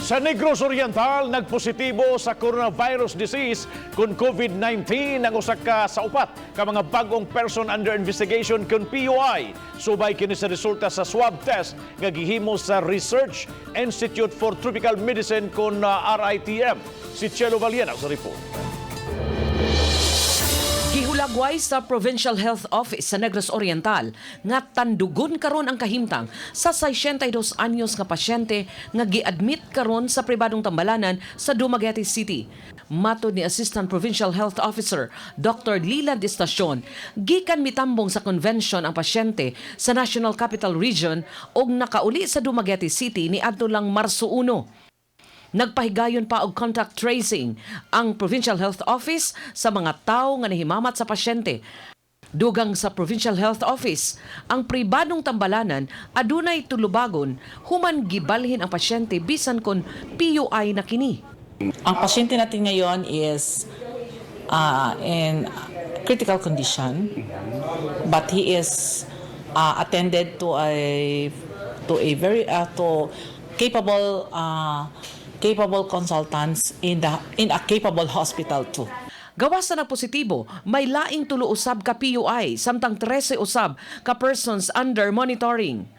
Sa Negros Oriental, nagpositibo sa coronavirus disease kon COVID-19 ang usa ka sa upat ka mga bag-ong person under investigation kon PUI. Subay kini sa resulta sa swab test nga gihimo sa Research Institute for Tropical Medicine kon RITM. Si Chelo Valiena sa report. Gihulagway sa Provincial Health Office sa Negros Oriental nga tandugon karon ang kahimtang sa 62 anyos nga pasyente nga giadmit karon sa pribadong tambalanan sa Dumaguete City. Matod ni Assistant Provincial Health Officer Dr. Leland Estacion, gikan mitambong sa convention ang pasyente sa National Capital Region ug nakauli sa Dumaguete City niadto lang Marso 1. Nagpahigayon pa og contact tracing ang Provincial Health Office sa mga tawo nga nahimamat sa pasyente. Dugang sa Provincial Health Office, ang pribadong tambalanan adunay tulubagon human gibalhin ang pasyente bisan kon PUI na kini. Ang pasyente natin ngayon is in critical condition, but he is attended to a very to capable capable consultants in a capable hospital too. Gawas sa nagpositibo, may laing tulo usab ka PUI samtang 13 usab ka persons under monitoring.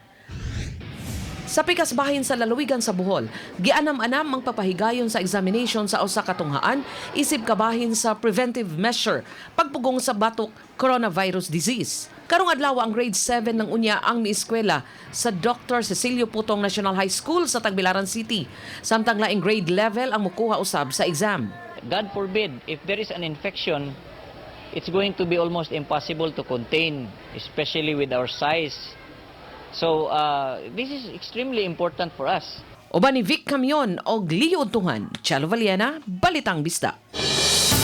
Sa pikas bahin sa lalawigan sa Bohol, gianam-anam ang papahigayon sa examination sa usa ka tunghaan isip kabahin sa preventive measure pagpugong sa batok coronavirus disease. Karong adlaw, ang grade 7 ng unya ang mieskwela sa Dr. Cecilio Putong National High School sa Tagbilaran City. Samtang laing grade level ang mukuha usab sa exam. God forbid, if there is an infection, it's going to be almost impossible to contain, especially with our size. So, this is extremely important for us. Uban ni Vic Camion og Leo Untungan, Chalo Valiena, Balitang Bisdak.